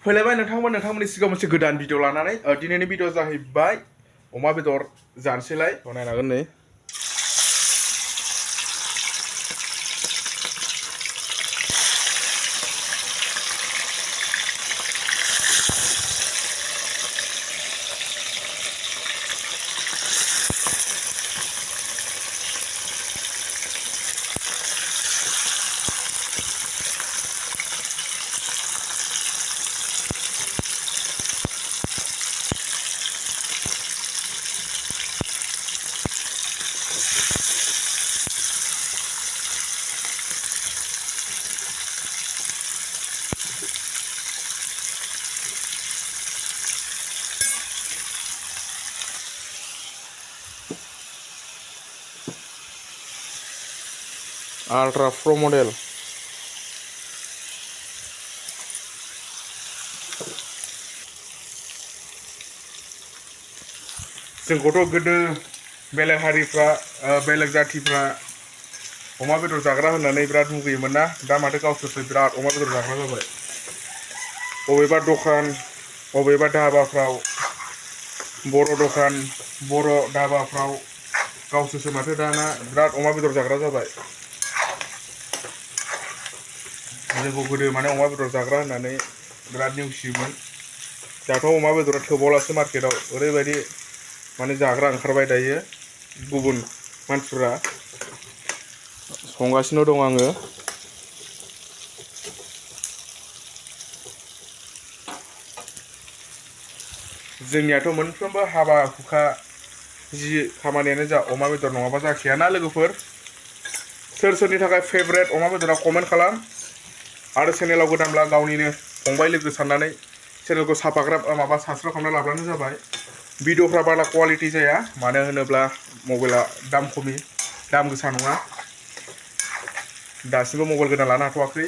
फैलायबाय नोंथांमोननि सिगाङाव मोनसे गोदान भिडिअ लानानै दिनैनि भिडिअ जाहैबाय अमा बेदर जानोसैलाय नायनो हागोन नै Ultra Pro model जोंखौथ' गोदो बेलेग हारिफ्रा बेलेग जातिफ्रा अमा बेदर जाग्रा होननानै बिराद मुगैयोमोन ना दा माथो गावसोरसो बिराद अमा बेदर जाग्रा जाबाय बबेबा दखान बबेबा धाबाफ्राव बर' दखान बर' धाबाफ्राव गावसोरसो माथो दाना बिराद अमा बेदर जाग्रा जाबाय जोंखौ गोदो माने अमा बेदर जाग्रा होननानै बिराद नेवसियोमोन दाथ' अमा बेदरा थोबावलासो मार्केटाव ओरैबायदि माने जाग्रा ओंखारबाय दायो गुबुन मानसिफ्रा संगासिनो दं आङो जोंनियाथ' मोनफ्रोमबो हाबा हुखा जि खामानियानो जा अमा बेदर नङाबा जाखायाना लोगोफोर सोरनि थाखाय फेभरेट अमा बेदरा कमेन्ट खालाम आरो चेनेलाव गोदानब्ला गावनिनो फंबाय लोगो साननानै चेनेलखौ साबस्क्राइब खालामना लाब्लानो जाबाय भिडिअफ्रा बारा क्वालिटि जाया मानो होनोब्ला मबाइला दाम खमि दाम गोसा नङा दासिमबो मबाइल गोदान लानो हाथ'वाखै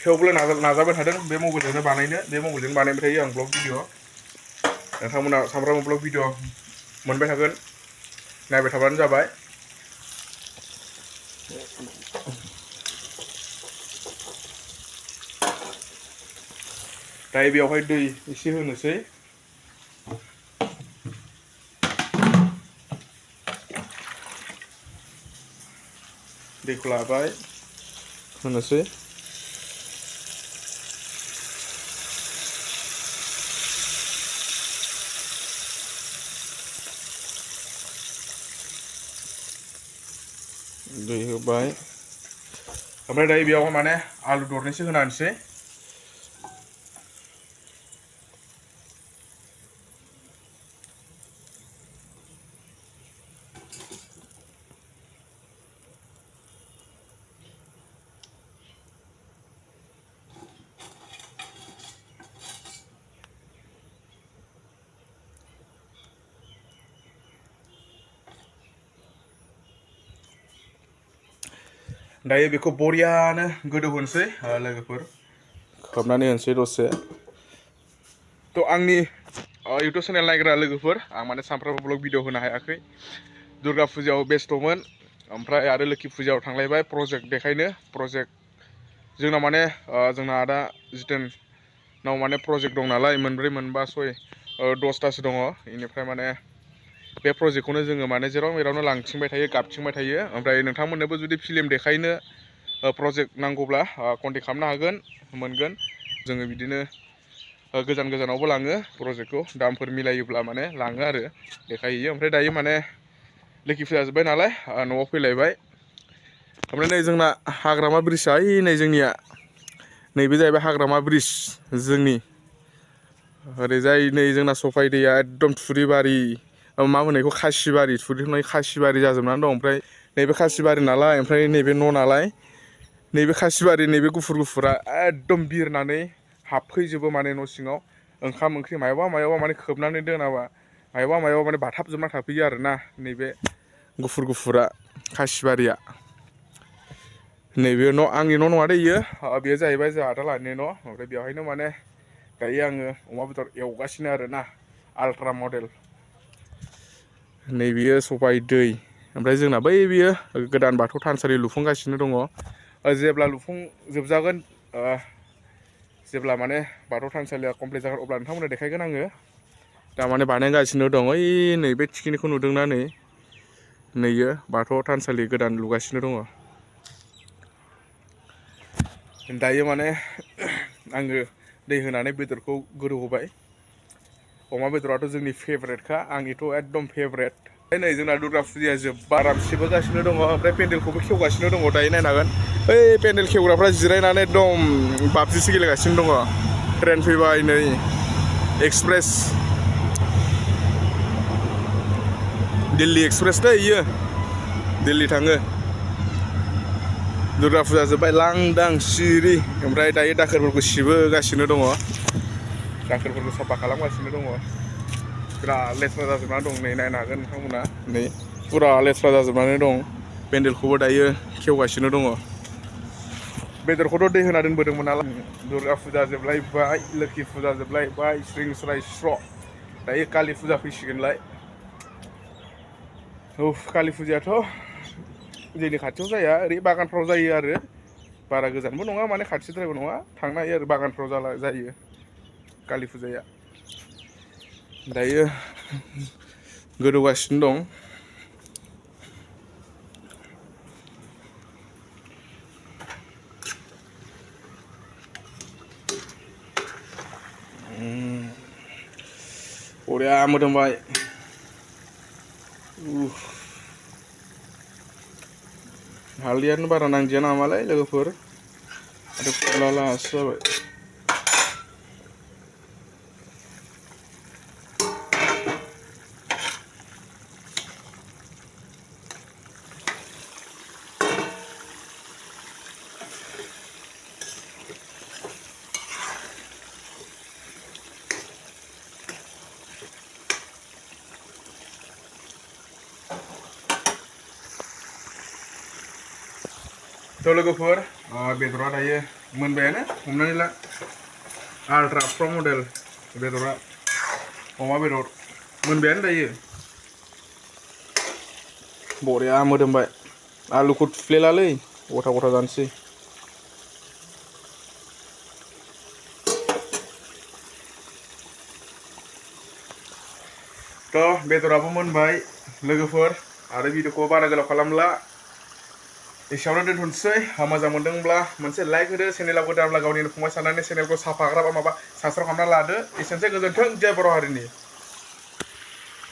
थेवबो नाजाबाय थादों बे मबाइलजोंनो बानायनो बे मबाइलजोंनो बानायबाय थायो आं ब्लग भिडिअ नोंथांमोना सामफ्रामबो ब्लग भिडिअ मोनबाय थागोन नायबाय थाबानो जाबाय दायो बेयावहाय दै एसे होनोसै दैखौ लाबाय होनोसै दै होबाय ओमफ्राय दायो बेयाव माने आलु दरनैसो होना होनोसै दायो बेखौ बरियानो गोदौ होनोसै लोगोफोर खोबनानै होनोसै दसे थ' आंनि इउटुब चेनेल नायग्रा लोगोफोर आं माने सानफ्रामबो ब्लग भिडिअ होनो हायाखै दुर्गा फुजायाव बेस्थ'मोन ओमफ्राय आरो लोखि फुजायाव थांलायबाय प्रजेक्ट देखायनो जोंना माने जोंना आदा जितेननाव माने प्रजेक्ट दं नालाय मोनब्रै मोनबा सय 10थासो दङ बेनिफ्राय माने बे प्रजेक्टखौनो जोङो माने जेराव मेरावनो लांथिंबाय थायो गाबथिंबाय थायो ओमफ्राय नोंथांमोननोबो जुदि फिल्म देखायनो प्रजेक्ट नांगौब्ला कन्टेक्ट खालामनो हागोन मोनगोन जोङो बिदिनो गोजान गोजानावबो लाङो प्रजेक्टखौ दामफोर मिलायोब्ला माने लाङो आरो देखायहैयो ओमफ्राय दायो माने लोखि फुजा जोब्बाय नालाय न'आव फैलायबाय ओमफ्राय नै जोंना हाग्रामा ब्रिजआ नै जोंनिया नैबे जाहैबाय हाग्रामा ब्रिज जोंनि ओरैजाय नै जोंना सफाय दैया एकदम थुरिबारि मा होनो बेखौ खासिबारि जाजोबनानै दं ओमफ्राय नैबे खासिबारि नालाय ओमफ्राय नैबे न' नालाय नैबे खासिबारि नैबे गुफुरा एकदम बिरनानै हाबफैजोबो माने न' सिङाव ओंखाम ओंख्रि मायावबा माने खोबनानै दोनाबा मायावबा माने बाथाबजोबना थाफैयो आरोना नैबे गुफुरा खासिबारिया नैबे न' आंनि न' नङा दे इयो बेयो जाहैबाय जोंहा आदा लाहानि न' ओमफ्राय बेवहायनो माने दायो आङो अमा बेदर एवगासिनो आरोना आल्ट्रा मडेल नैबेयो सबाय दै ओमफ्राय जोंना बै बियो गोदान बाथौ थानसालि लुफुंगासिनो दङ जेब्ला लुफुंजोबजागोन जेब्ला माने बाथौ थानसालिया कमप्लिट जागोन अब्ला नोंथांमोननो देखायगोन आङो दा माने बानायगासिनो दं ओइ नै बे थिखिनिखौ नुदोंना नै नैयो बाथौ थानसालि गोदान लुगासिनो दङ दायो माने आङो दै होनानै बेदरखौ गोदौहोबाय अमा बेदराथ' जोंनि फेभरेटखा आंनिथ' एकदम फेभरेट नै जोंना दुर्गा फुजाया जोब्बा आरामसेबोगासिनो दङ ओमफ्राय पेन्देलखौबो खेवगासिनो दङ दायो नायनो हागोन ओइ पेन्देल खेवग्राफ्रा जिरायनानै एकदम बाबजिसो गेलेगासिनो दङ ट्रेन फैबाय नै एक्सप्रेस दिल्ली एक्सप्रेस दै इयो दिल्ली थाङो दुर्गा फुजा जोब्बाय लांदां सिरि ओमफ्राय दायो दाखोरफोरखौ सिबोगासिनो दङ दाखोरफोरखौ साफा खालामगासिनो दङ बिराद लेथ्रा जाजोबनानै दं नै नायनो हागोन नोंथांमोना नै फुरा लेथ्रा जाजोबनानै दं पेन्देलखौबो दायो खेवगासिनो दङ बेदरखौथ' दै होना दोनबोदोंमोन नालाय दुर्गा फुजा जोबलायबाय लोखि फुजा जोबलायबाय स्रिं स्राय स्र' दायो कालि फुजा फैसिगोनलाय कालि फुजायाथ' जोंनि खाथियाव जाया ओरै बागानफ्राव जायो आरो बारा गोजानबो नङा माने खाथिद्रायबो नङा थांनो हायो आरो बागानफ्राव जायो कालि फुजाया दायो गोदौगासिनो दं बरिया मोदोमबाय हालदैयानो बारा नांदिया नामालाय लोगोफोर आरो फुलालासो जाबाय थ' लोगोफोर बेदरा दायो मोनबायानो हमनानै ला आल्ट्रा प्र मडेल बेदरा अमा बेदर मोनबायानो दायो बरिया मोदोमबाय आलुखौ थुफ्लेलालै गथा गथा जानोसै थ' बेदराबो मोनबाय लोगोफोर आरो भिडिअखौ बारा गोलाव खालामला एसेयावनो दोनथ'नोसै मोजां मोनदोंब्ला मोनसे लाइक होदो चेनेलाव गोदानब्ला गावनिनो फंबाय साननानै चेनेलखौ साफाग्रा बा माबा साबस्क्राइब खालामना लादो एसेनोसै गोजोन्थों जय बर' हारिनि